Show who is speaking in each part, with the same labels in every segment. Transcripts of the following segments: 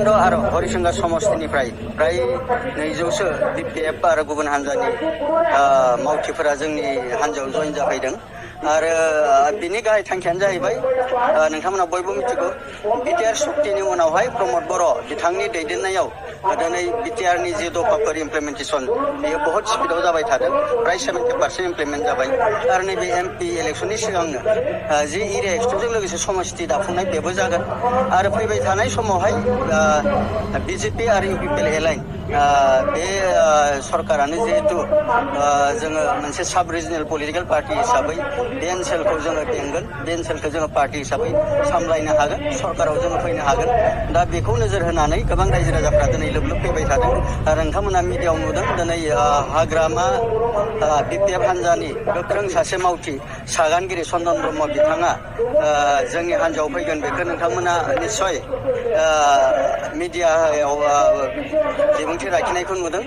Speaker 1: आरो हरिसिंगा समष्टिनिफ्राय फ्राय 200सो BPF आरो गुबुन हान्जानि मावथिफोरा जोंनि हान्जायाव जइन जाफैदों आरो बिनि गाहाय थांखियानो जाहैबाय नोंथांमोना बयबो मिथिगौ बिटिआर सुक्तिनि उनावहाय प्रमद बर' बिथांनि दैदेननायाव दिनै बिटिआरनि जि दफाफोर इमप्लिमेन्टेसन बेयो बहुत स्पिडआव जाबाय थादों फ्राय 70% इमप्लिमेन्ट जाबाय आरो नैबे MP इलेक्सननि सिगांनो जि एरिया एक्सटेन्सनजों लोगोसे समष्टि दाफुंनाय बेबो जागोन आरो फैबाय थानाय समावहाय BJP आरो UPPL एलाइन बे सरकारानो जिहेतु जोङो मोनसे साब रिजनेल पलिटिकेल पार्टि हिसाबै बे ओनसोलखौ जोङो बेंगोन बे ओनसोलखौ जोङो पार्टि हिसाबै सामलायनो हागोन सरकाराव जोङो फैनो हागोन दा बेखौ नोजोर होनानै गोबां रायजो राजाफ्रा दिनै लोब लोब फैबाय थादों आरो नोंथांमोना मिडियायाव नुदों दिनै हाग्रामा BPF हान्जानि गोख्रों सासे मावथि सागानगिरि चन्दन ब्रह्म बिथाङा जोंनि हान्जायाव फैगोन बेखौ नोंथांमोना निस्सय मिडियायाव बिबुंथि लाखिनायखौ नुदों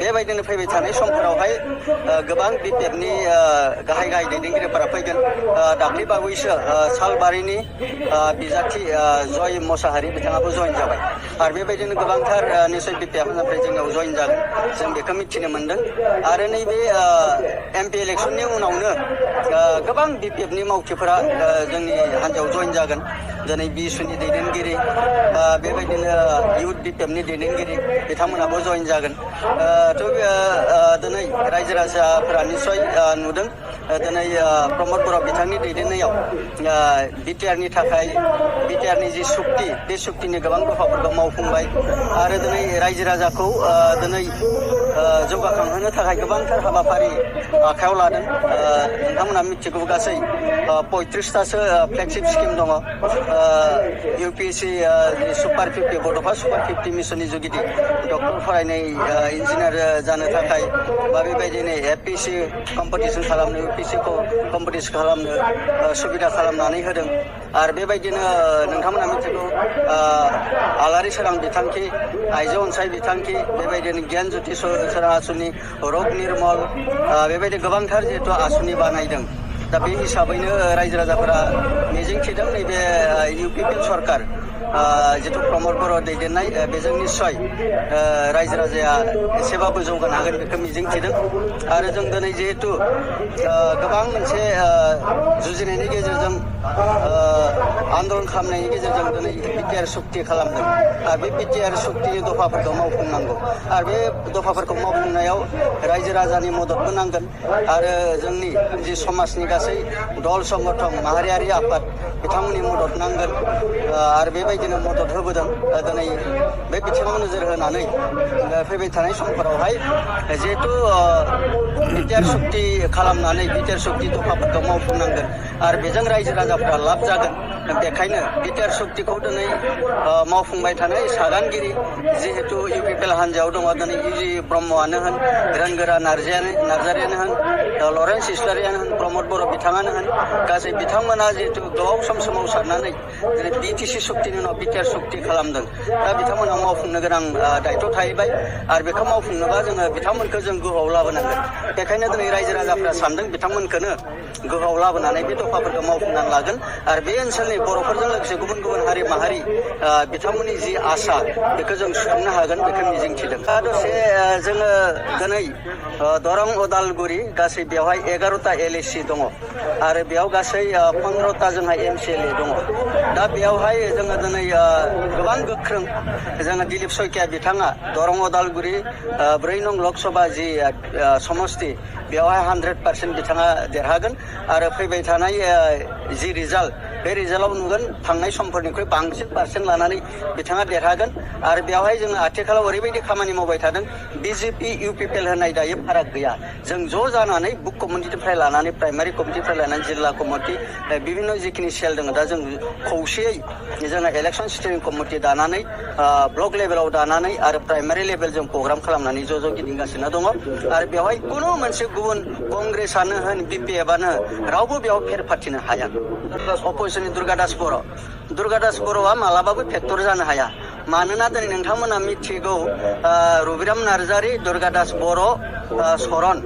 Speaker 1: बेबायदिनो फैबाय थानाय समफोरावहाय गोबां BPFनि गाहाय गाहाय दैदेनगिरिफोरा फैगोन दाख्लै बावैसो सालबारिनि बिजाथि जय मोसाहारि बिथाङाबो जइन जाबाय आरो बेबायदिनो गोबांथार निस्सय BPF हान्जानिफ्राय जोंनियाव जइन जागोन जों बेखौ मिथिनो मोन्दों आरो नैबे MP इलेक्सननि उनावनो गोबां BPFनि मावथिफोरा जोंनि हान्जायाव जइन जागोन दिनै BSUनि दैदेनगिरि बेबायदिनो इउथ BPFनि दैदेनगिरि बिथांमोनाबो जइन जागोन दिनै रायजो राजाफोरा निस्सय नुदों दिनै प्रमद बर' बिथांनि दैदेननायाव बिटिआरनि थाखाय बिटिआरनि जि सुक्ति बे सुक्तिनि गोबां दफाफोरखौ मावफुंबाय आरो दिनै रायजो राजाखौ दिनै जौगाखांहोनो थाखाय गोबांथार हाबाफारि आखायाव लादों नोंथांमोना मिथिगौ गासै 35थासो फ्लेगशिप स्किम दङ UPSC सुपार 50 बड'फा सुपार 50 मिसननि जुगिदि डक्टर फरायनाय इन्जिनियार जानो थाखाय बा बेबायदिनो APSC कम्पिटिसन खालामनो UPSC कम्पिटिसन खालामनो सुबिदा खालामनानै होदों आरो बेबायदिनो नोंथांमोना मिथिगौ आलारि सोरां बिथांखि आइजो अनसाय बिथांखि बेबायदिनो गियान ज्योति सोरां आसुनि रग निर्मल बेबायदि गोबांथार जिहेतु आसुनि बानायदों दा बे हिसाबैनो रायजो राजाफोरा मिजिंथिदों नैबे UPPL सरकार जिथु प्रमद बर' दैदेननाय बेजों निस्सय रायजो राजाया एसेबाबो जौगानो हागोन बेखौ मिजिंथिदों आरो जों दिनै जिहेतु गोबां मोनसे जुजिनायनि गेजेरजों आन्दलन खालामनायनि गेजेरजों दिनै बिटिआर सुक्ति खालामदों आरो बे बिटिआर सुक्तिनि दफाफोरखौ मावफुंनांगौ आरो बे दफाफोरखौ मावफुंनायाव रायजो राजानि मददबो नांगोन आरो जोंनि जि समाजनि गासै दल संगठन माहारियारि आफाद बिथांमोननि मदद नांगोन आरो बेबायदिनो मदद होबोदों दिनै बे बिथिङाव नोजोर होनानै फैबाय थानाय समफोरावहाय जिहेतु बिटिआर सुक्ति खालामनानै बिटिआर सुक्ति दफाफोरखौ मावफुंनांगोन आरो बेजों रायजो राजाफ्रा लाब जागोन बेखायनो बिटिआर सुक्तिखौ दिनै मावफुंबाय थानाय सागानगिरि जिहेतु UPPL हान्जायाव दङ दिनै UG ब्रह्मआनो होन गोरान नार्जारियानो होन लरेन्स इस्लारियानो होन प्रमद बर' बिथाङानो होन गासै बिथांमोना जिहेतु गोबाव सम सोमावसारनानै दिनै BTC सुक्तिनि उनाव बिटिआर सुक्ति खालामदों दा बिथांमोना मावफुंनो गोनां दायथ' थाहैबाय आरो बेखौ मावफुंनोबा जोङो बिथांमोनखौ जों गोहोआव लाबोनांगोन बेखायनो दिनै रायजो राजाफ्रा सानदों बिथांमोनखौनो गोहोआव लाबोनानै बे दफाफोरखौ मावफुंनानै लागोन आरो बे ओनसोलनि बर'फोरजों लोगोसे गुबुन गुबुन हारि माहारि बिथांमोननि जि आसा बेखौ जों सुफुंनो हागोन बेखौ मिजिंथिदों दसे जोङो दिनै दरं उदालगुरि गासै बेवहाय 11टा LAC दङ आरो बेयाव गासै 15टा जोंहा MCLA दङ दा बेयावहाय जोङो दिनै गोबां गोख्रों जोङो दिलीप शइकिया बिथाङा दरं उदालगुरि 4 नं लकसभा जि समष्टि बेवहाय 100% बिथाङा देरहागोन आरो फैबाय थानाय जि रिजाल्ट बे रिजाल्टआव नुगोन थांनाय समफोरनिख्रुइ बांसिन पार्सेन्ट लानानै बिथाङा देरहागोन आरो बेवहाय जोङो आथिखालाव ओरैबायदि खामानि मावबाय थादों BJP UPPL होननाय दायो फाराग गैया जों ज' जानानै बुक कमिटिनिफ्राय लानानै प्राइमारि कमिटिनिफ्राय लानानै जिल्ला कमिटि बिभिन्न जिखिनि सेल दङ दा जों खौसेयै जोङो इलेक्सन स्टेरिं कमिटि दानानै ब्लक लेभेलाव दानानै आरो प्राइमारि लेभेल जों प्रग्राम खालामनानै ज' ज' गिदिंगासिनो दङ आरो बेवहाय खुनु मोनसे गुबुन कंग्रेसआनो होन BPFआनो रावबो बेयाव फेर फाथिनो हाया अपोजिसननि दुर्गा दास बर'आ मालाबाबो फेक्टर जानो हाया मानोना दिनै नोंथांमोना मिथिगौ रबिराम नार्जारि दुर्गा दास बर' सरन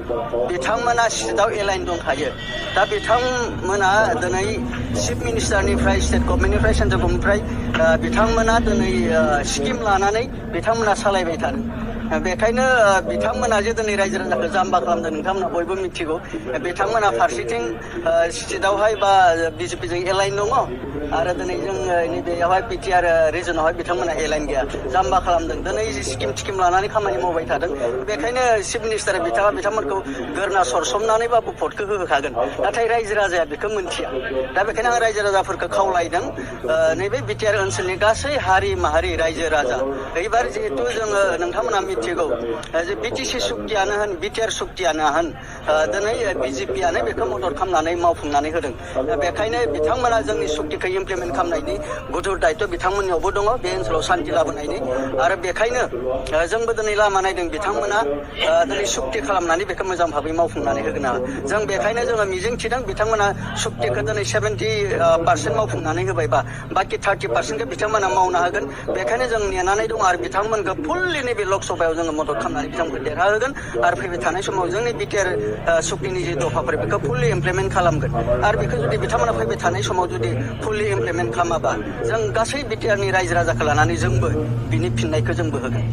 Speaker 1: बिथांमोना सिटआव एलाइन दंखायो दा बिथांमोना दिनै चिफ मिनिस्टारनिफ्राय स्टेट गभर्नमेन्टनिफ्राय सेन्ट्रेल गभर्नमेन्टनिफ्राय बिथांमोना दिनै स्किम लानानै बिथांमोना सालायबाय थादों बेखायनो बिथांमोना जे दिनै रायजो राजाखौ जाम्बा खालामदों नोंथांमोना बयबो मिथिगौ बिथांमोना फारसेथिं स्टेटआवहाय बा बिजेपिजों एलाइन दङ आरो दिनै जों नैबेयावहाय बिटिआर रिजनावहाय बिथांमोना एलाइन गैया जाम्बा खालामदों दिनै स्किम थिकिम लानानै खामानि मावबाय थादों बेखायनो चिफ मिनिस्टार बिथांमोनखौ गोरना सरसोमनानैबाबो भटखौ होखागोन नाथाय रायजो राजाया बेखौ मोनथिया दा बेखायनो आं रायजो राजाफोरखौ खावलायदों नैबे बिटिआर ओनसोलनि गासै हारि माहारि रायजो राजा एबार जिहेतु जोङो नोंथांमोना मिथिगौ जे बिटिसि सुक्तियानो होन बिटिआर सुक्तियानो होन दिनै बिजेपियानो बेखौ मदद खालामनानै मावफुंनानै होदों बेखायनो बिथांमोना जोंनि सुक्तिखौ इमप्लिमेन्ट खालामनायनि गुदुर दायित्व बिथांमोननियावबो दङ बे ओनसोलाव सान्थि लाबोनायनि आरो बेखायनो जोंबो दिनै लामा नायदों बिथांमोना दिनै सुक्ति खालामनानै बेखौ मोजां भाबै मावफुंनानै होगोन जों बेखायनो जोङो मिजिं थिदों बिथांमोना सुक्तिखौ दिनै 70% मावफुंनानै होबायबा बाखि 30%खौ बिथांमोना मावनो हागोन बेखायनो जों नेनानै दङ आरो बिथांमोनखौ फुल्लि नैबे लकसभायाव जोङो मदद खालामनानै बिथांमोनखौ देरहाहोगोन आरो फैबाय थानाय समाव जोंनि बिटिआर सुक्तिनि जि दफाफोर बेखौ फुल्लि इमप्लिमेन्ट खालामगोन आरो बेखौ जुदि बिथांमोना फैबाय थानाय समाव जुदि फुल्लि इमप्लिमेन्ट खालामाबा जों गासै बिटिआरनि रायजो राजाखौ लानानै जोंबो बिनि फिननायखौ जोंबो होगोन